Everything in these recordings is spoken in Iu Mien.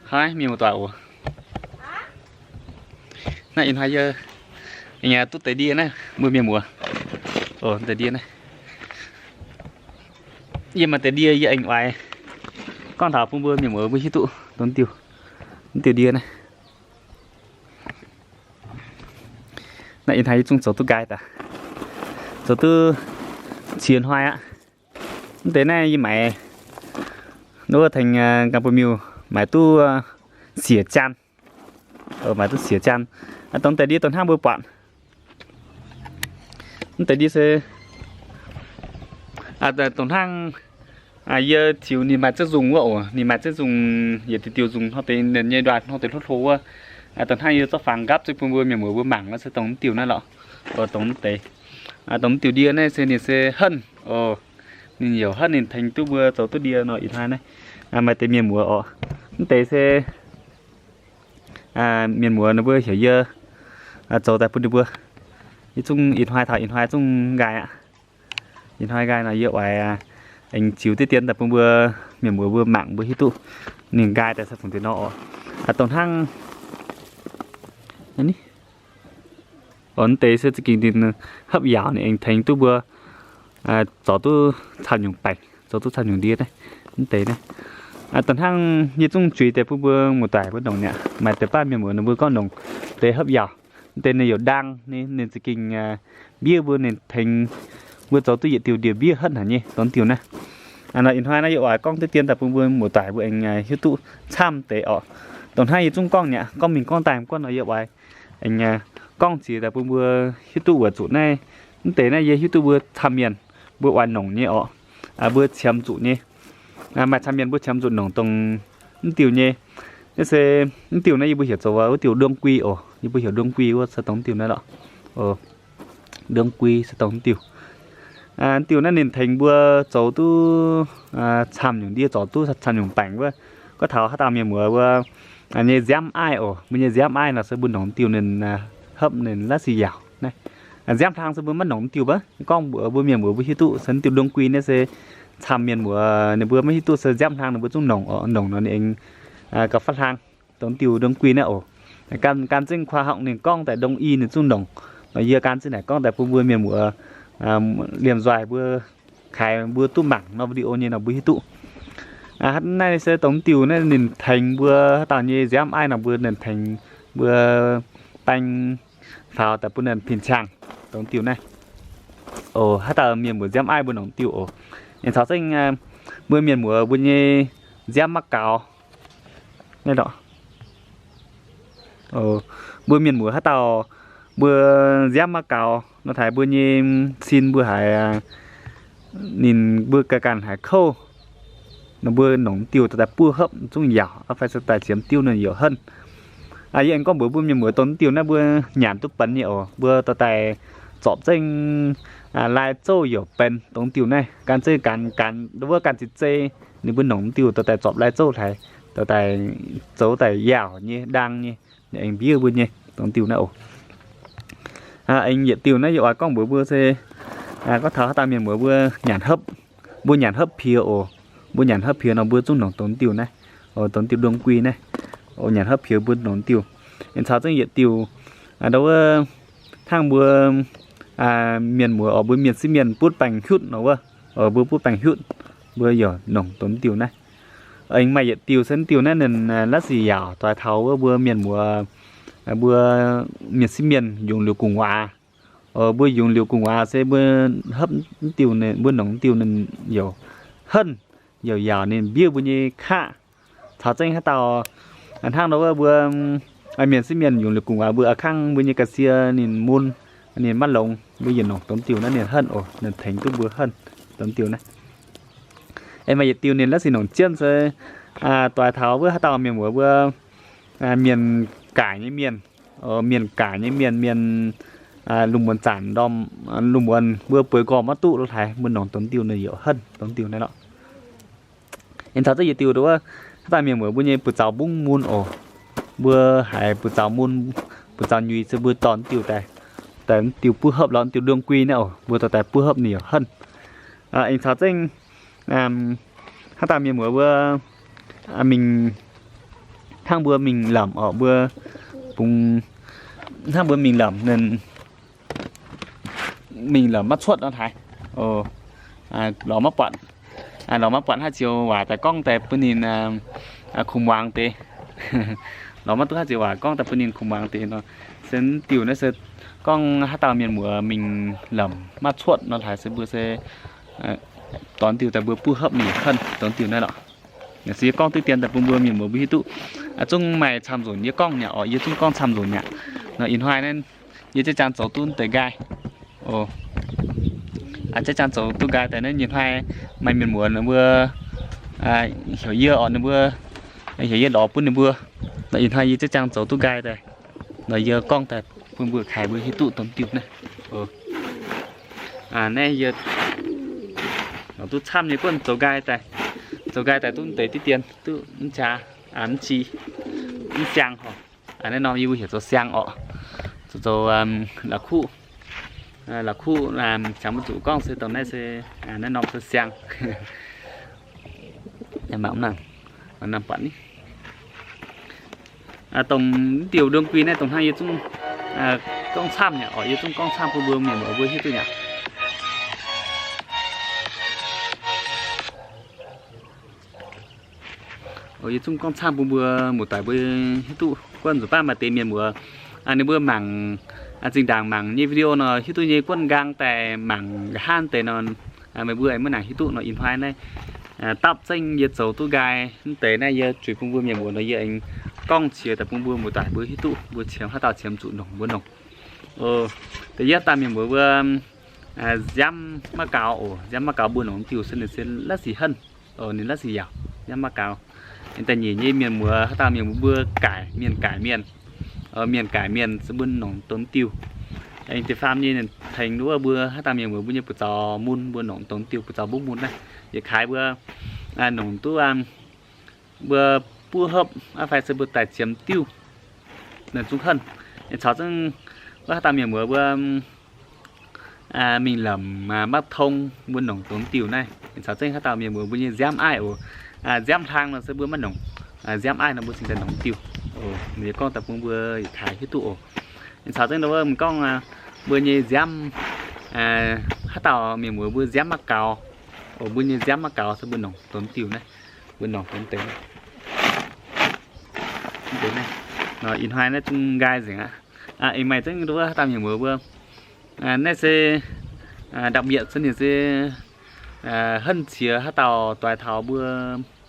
Haiv, mienh muoz-doic oc. Naaiv ih hnoi yie duqv deix ndie naaiv, mbuo mienh muoz. Deix ndie naaiv. Yie maaih deix ndie yie aengx oix gorngv taux bun mbuo mienh muoz mbuo hiuv duqv dongh diuh, diuh ndie naaiv. Naaiv ih hnoi yie zungv zoux duqv nqaai daaih, zoux duqv qiex hnoi aqv. Mv deix naaiv yie maaiz, wuov tengx ganh bun miuh maaiz duqv siec jaan. Maaiz duqv siec jaan. Dongh deix ndie dongh hnangv mbuo buatc. Mv deix ndie se dongh hnangv yie ziux ninh maaih zengv nzungh wuov oc. Ninh maaih zengv nzungh yietc diuh diuh nzungh hnangv deix, ninh nyei nduaih hnangv deix hlo hlo wuov. Dongh hnangv yie zorqv fangx nqapv zuqc bun mbuo mienh muoz mbuo mangc nor se dongh diuh naaiv lorqc. Dongh mv deix, dongh mv diuh ndie naaiv se ninh se henv oc. Ninh yaac henv ninh tengx duqv mbuo zoux duqv ndie nor ih hnoi naaiv. Maaih deix mienh muoz oc. Mv deix se mienh muoz ninh mbuo heuc yie zoux daaih bun ninh mbuo. Yie zungv ih hnoi taux ih hnoi zungv nqaai aqv. Ih hnoi nqaai nor yie oix aengx ziux diqv dien daaih bun mbuo mienh muoz mbuo mangc mbuo hiuv duqv ninh nqaai daaih se dongh deix nor oc. Dongh hnangv mv deix se za'gengh ninh hopv yaauc ninh aengx tengx duqv mbuo zoux duqv camv nyungc baengc, zoux duqv camv nyungc ndie naaiv. Mv deix naaiv dongh hnangv yie zungv zuiz deix bun mbuo muoz-doic mbuo nongc mi'aqv. Maaih deix baav mienh muoz ninh mbuo gorngv nongc deix hopv yaauc. Mv deix ninh yaac ndaang, ninh za'gengh mbiev mbuo, ninh tengx mbuo zoux duqv yietc diuh ndie mbiev henv haic nyei dongh diuh naaiv. Ih hnoi naaiv yie oix gorngv diqv dien daaih bun mbuo muoz-doic mbuo aengx hiuv duqv camv deix oc. Dongh hnangv yie zungv gorngv mi'aqv, gorngv mingh gorngv daaih mv gorngv nor yie oix aengx gorngv ziex daaih bun mbuo hiuv duqv weic zuqc naaiv, mv deix naaiv yie hiuv duqv mbuo camv mienh mbuo oix nongc nyei oc. Mbuo qiemx zuqc nyei. Maaih camv mienh mbuo qiemx zuqc nongc dongh mv diuh nyei. Naaiv se mv diuh naaiv yie mbuo heuc zoux wuov diuh đương quy oc. Yie mbuo heuc đương quy wuov se dongh mv diuh naaiv lorqc. Đương quy se dongh mv diuh. Mv diuh naaiv ninh tengx mbuo zoux duqv camv nyungc ndie, zoux duqv camv nyungc baengc wuov. Gorngv taux haaix dauh mienh muoz mbuo nyei nziaamv aiv oc, mbuo nyei nziaamv aiv nor se mbuo nongc mv diuh ninh hopv ninh laav sic yaauc naaiv. Nziaamv hlang se mbuo maiv nongc mv diuh baav. Gorngv mbuox mbuo mienh muoz mbuo hiuv duqv se mv diuh đương quy naaiv se camv mienh muoz ninh mbuo maiv hiuv ducv se nziaamv hlang ninh mbuo zungv nongc oc. Nongc nor ninh aengx gauh fav hlang. Dongh mv diuh đương quy naaiv oc, gan zengv khoa hongh ninh gorngv daaih đương quy ninh zungv nongc. Nor yie gan zengv naaic gorngv daaih bun mbuo mienh muoz liemh nzoih mbuo kaaix mbuo duqv mangc nor video nyei nor mbuo hiuv duqv. Naaiv se dongh mv diuh naaiv ninh tengx mbuo haaix dauh nyei nziaamv aiv nor mbuo ninh tengx mbuo baeng faaux daaih bun ninh pin-ciangh dongh diuh naaiv. Oc, haaix dauh mienh muoz nziaamv aiv mbuo nongc diuh oc. Aengx caux zengv mbuo mienh muoz mbuo nyei nziaamv maiv gaux naaiv lorqc. Mbuo mienh muoz haaix dauh mbuo nziaamv maiv gaux nor, taaix mbuo nyei sin mbuo haiz ninh mbuo ganh ganh haiz kouv nor, mbuo nongc diuh dorh daaih buov hopv zungv yaauc, fai se daaih ziemx diuv ninh yaac henv. Yie aengx gorngv mbuox mbuo mienh muoz dongh diuh naaiv mbuo nyanc duqv benx nyei oc. Mbuo dorh daaih zorpc zengv lai zouv yaac benx dongh diuh naaiv. Gan zeiv gan, gan wuov gan ziex zei, ninh mbuo nongc diuh dorh daaih zorpc lai zouv hlaaix, dorh daaih zoux daaih yaauc nyei, ndaang nyei, aengx mbiev mbuo nyei dongh diuh naaiv oc. Aengx yietc diuh naaiv yie oix gorngv mbuox mbuo se, gorngv taux haaix dauh mienh muoz mbuo nyanc hopv, mbuo nyanc hopv piex oc. Mbuo nyanc hopv piex nor mbuo zungv nongc dongh diuh naaiv, dongh diuh đương quy naaiv. Nyanc hopv piex mbuo nongc diuh. Aengx caux zengv yietc diuh, ndau wuov hnangv mbuo mienh muoz oc, mbuo mienh sieqv mienh butv baengc hiutv nor wuov, mbuo butv baengc hiutv, mbuo yaac nongc dongh diuh naaiv. Aengx maaih yietc diuh se diuh naaiv ninh laav sic yaauc doix taux wuov mbuo mienh muoz, mbuo mienh sieqv mienh yungz liuz gu'nguaaz. Mbuo yungz liuz gu'nguaaz se mbuo hopv diuh, mbuo nongc diuh ninh yaac henv, yaac yaauc ninh mbiev mbuo nyei qaqv. Caux zengv haaix dauh hnangv nor wuov mbuo mienh sieqv mienh yungz liuz gu'nguaaz mbuo a'kangv mbuo nyei ga'sie ninh mun, ninh maiv longx, mbuo yietc nongc dongh diuh naaiv ninh henv oc, ninh tengx duqv mbuo henv dongh diuh naaiv. Aengx maaih yietc diuh ninh laav sic nongc jienv se doix taux wuov haaix dauh mienh muoz mbuo mienh gaac nyei mienh, mienh gaac nyei mienh, mienh lungh muonz zanc ndorm, lungh muonz mbuo bueix nqorngv maiv duqv lo hlaaix, mbuo nongc dongh diuh ninh yaac henv dongh diuh naaiv lorqc. Aengx caux zengv yietc diuh wuov, haaix dauh mienh muoz mbuo nyei buoz-zaux mbungv mun oc. Mbuo haiz buoz-zaux mun, buoz-zaux nyuix se mbuo dorh diuh daaih, daaih diuh buov hopv lorz diuh đương quy naaiv oc, mbuo dorh daaih buov hopv ninh yaac henv. Aengx caux zengv haaix dauh mienh muoz mbuo mingh hnangv mbuo mingh lamc oc, mbuo bungx hnangv mbuo mingh lamc, mingh lamc maiv cuotv nor haaix. Lorz maiv buatc, lorz maiv buatc haaix ziex waac daaih gorngv daaih bun ninh kungx muangx deix. Lorz maiv duqv haaix ziex waac gorngv daaih bun ninh kungx muangx deix nor. Se diuh naaiv se gorngv haaix dauh mienh muoz mingh lamc maiv cuotv nor haaix se mbuo se dorh diuh daaih mbuo buov hopv mingh hanv dorh diuh naaiv lorqc. Se yie gorngv diqv dien daaih bun mbuo mienh muoz mbuo hiuv duqv. Zungv maaih camv nzunc yie gorngv nyei oc, yie zungv gorngv camv nzunc nyei. Nor ih hnoi naaiv yie jiex jangx zoux duqv deix nqaai. Jiex jangx zoux duqv nqaai daaih naaiv ih hnoi maaih mienh muoz ninh mbuo heuc yie oc, ninh mbuo heuc yie lorz bun ninh mbuo. Nor ih hnoi yie jiex jangx zoux duqv nqaai daaih. Nor yie gorngv daaih bun mbuo kaaix mbuo hiuv duqv dongh diuh naaiv. Naaiv yie lorz duqv camv nyei guonv zoux nqaai daaih. Zoux nqaai daaih duqv deix diqv dien duqv mv jaax, mv ci, mv siang oc. Naaiv norm yie mbuo heuc zoux siang oc. Zoux, zoux la'kuqv. La'kuqv jangx maiv zuqc gorngv se dongh naaiv se naaiv norm se siang. Dongh diuh đương quy naaiv dongh hnangv yie zungv gorngv camv nyei oc, yie zungv gorngv camv bun mbuo mienh muoz mbuo hiuv duqv nyei. Yie zungv gorngv camv bun mbuo muoz-doic mbuo hiuv duqv. Guonv nzunc baav maaih deix mienh muoz ninh mbuo mangc, zinh ndaangc mangc nyei video nor hiuv duqv nyei, guonv nqaang daaih mangc nqa'haav deix nor, meih mbuo aengx maiv nangc hiuv duqv nor. Ih hnoi naaiv dapv zengv yie zoux duqv nqaai mv deix naaiv yie zuiz bun mbuo mienh muoz nor yie aengx gorngv qiex daaih bun mbuo muoz-doic mbuo hiuv duqv, mbuo qiemx haaix dauh qiemx zuqc nongc mbuo nongc. Da'yietv dauh mienh muoz mbuo nziaamv maiv gaux oc, nziaamv maiv gaux mbuo nongc diuh se ninh se laiv sic henv, ninh laiv sic yaauc, nziaamv maiv gaux. Da'nyeic nyei mienh muoz haaix dauh mienh muoz mbuo gaaic mienh, gaaic mienh, mienh gaaic mienh se mbuo nongc dongh diuh. Da'faam nyei ninh tengx wuov mbuo haaix dauh mienh muoz mbuo nyei buoz zaux mun, mbuo nongc dongh diuh buoz zaux mbuov mun naaiv. Yietc kaaix mbuo nongc duqv mbuo buov hopv aqv fai se mbuo daaih qiemx diuh, ninh zungv henv. Ninh caux zengv wuov haaix dauh mienh muoz mbuo mingh lamc maiv tong mbuo nongc dongh diuh naaiv. Ninh caux zengv haaix dauh mienh muoz mbuo nyei nziaamv aiv oc. Nziaamv hlang nor se mbuo maiv nongc. Nziaamv aiv nor mbuo cingx daaih nongc diuh. Ninh gorngv daaih bun mbuo yietc kaaix hiuv duqv oc. Ninh caux zengv wuov gorngv mbuo nyei nziaamv, haaix dauh mienh muoz mbuo nziaamv maiv gaux oc, mbuo nyei nziaamv maiv gaux se mbuo nongc dongh diuh naaiv, mbuo nongc dongh deix. Ih hnoi naaiv zungv nqaai nzengc aqv. Ih maaih zengv wuov haaix dauh mienh muoz mbuo, naaiv se đặc biệt se ninh se henv qiex haaix dauh doix taux mbuo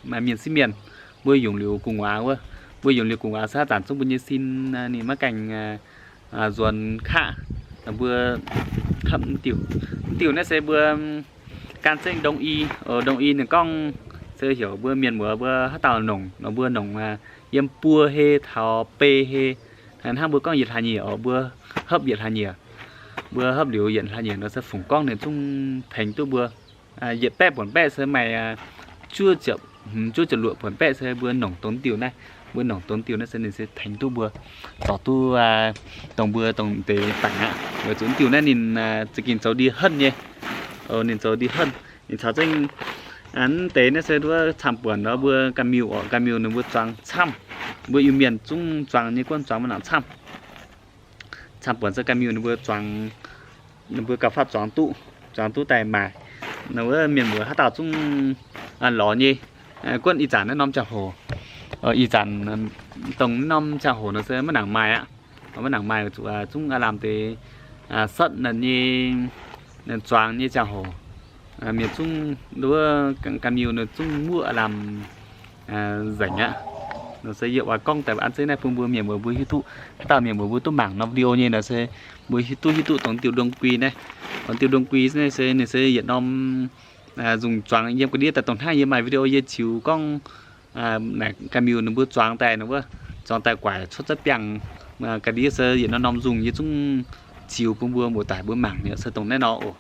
maaih mienh sieqv mienh, mbuo yungz liuz gu'nguaaz wuov, mbuo yungz liuz gu'nguaaz se haaix zanc zungv mbuo nyei sin ninh maiv gaengh nzuonx kaqv, mbuo hopv diuh. Diuh naaiv se mbuo gan zengv đông y, đông y ninh gorngv se heuc mbuo mienh muoz mbuo haaix dauh nongc nor mbuo nongc yiem buo hei taux bei hei, hnangv mbuo gorngv yietc hlaax nyeic oc, mbuo hopv yietc hlaax nyeic, mbuo hopv liuz yietc hlaax nyeic nor se fungc gorngv ninh zungv tengx duqv mbuo. Yietc baeqv buonc baeqv se maaih juov ziepc, juov ziepc luoqc buonc baeqv se mbuo nongc dongh diuh naaiv. Mbuo nongc dongh diuh naaiv se ninh se tengx duqv mbuo, zorc duqv dongh mbuo dongh deix dangx aqv. Weic zuqc diuh naaiv ninh za'gengh zoux ndie henv nyei. Ninh zoux ndie henv. Ninh caux zengv mv deix naaiv se nduov camv-buonc nor mbuo ganh miuh oc, ganh miuh ninh mbuo zuangx camv. Mbuo Iu-Mienh zungv zuangx nyei, guonv zuangx maiv nangc camv. Camv-buonc se ganh miuh ninh mbuo zuangx, ninh mbuo gauh fatv zuangx duqv, zuangx duqv daaih maaic. Ninh wuov mienh muoz haaix dauh zungv lorz nyei. Guonv ih zanc naaiv norm ziangh hoc, ih zanc dongh naaiv norm ziangh hoc nor se maiv nangc maaih aqv. Maiv nangc maaih, weic zuqc zungv aav lamh deix setv naaiv nyei, zuangx nyei ziangh hoc. Mienh zungv nduov ganh miuh ninh zungv muoqv aav lamh nzengc aqv. Nor se yie oix gorngv daaih an zengv naaiv bun mbuo mienh muoz mbuo hiuv duqv. Haaix dauh mienh muoz mbuo duqv mangc norm video nyei nor se mbuo hiuv duqv, hiuv duqv dongh diuh đương quy naaiv. Dongh diuh đương quy naaiv se ninh se yietc norm nzungh zuangx yiem ga'ndiev daaih dongh hnangv yie maaih video yie ziux gorngv naaic ganh miuh ninh mbuo zuangx daaih nor wuov, zuangx daaih guaic cuotv za'biangh ga'ndiev se yietc norm norm nzungh yie zungv ziux bun mbuo muoz-doic mbuo mangc nyei se dongh naaiv nor oc.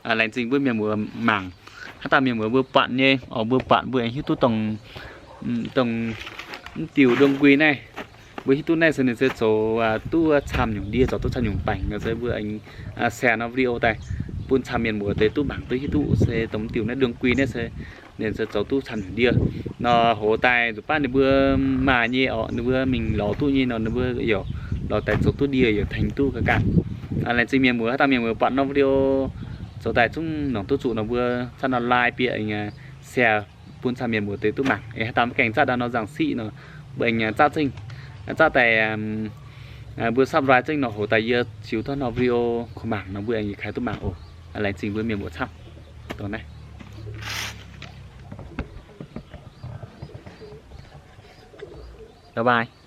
Laengz zingh mbuo mienh muoz mangc. Haaix dauh mienh muoz mbuo buatc nyei oc, mbuo buatc mbuo aengx hiuv duqv dongh, dongh mv diuh đương quy naaiv. Mbuo hiuv duqv naaiv se ninh se zoux duqv camv nyungc ndie, zoux duqv camv nyungc baengc nor se mbuo aengx share norm video daaih bun camv mienh muoz deix duqv mangc duqv hiuv duqv se dongh mv diuh naaiv đương quy naaiv se ninh se zoux duqv camv hnyungc ndie. Nor hoz daaih nzuqc baav ninh mbuo maaih nyei orqc, ninh mbuo mingh lorz duqv nyei nor ninh mbuo yaac lorz daaih zoux duqv ndie yaac tengx duqv ga'ganh. Laengz zingh mienh muoz, haaix dauh mienh muoz buatc nor video zoux daaih zungv nongc duqv zuqc nor mbuo caqv nor like bieqc share bun camv mienh muoz deix duqv mangc. Haaix dauh maiv gaengh zatv ndau nor nzangc siqv nor, mbuo aengx zatv zengv, zatv daaih mbuo subscribe zengv nor hoz daaih yie ziux duqv nor video kuh mangc nor mbuo aengx yietc kaaix duqv mangc oc. Laengz zingh mbuo mienh muoz camv. Dongh naaiv. Bye bye.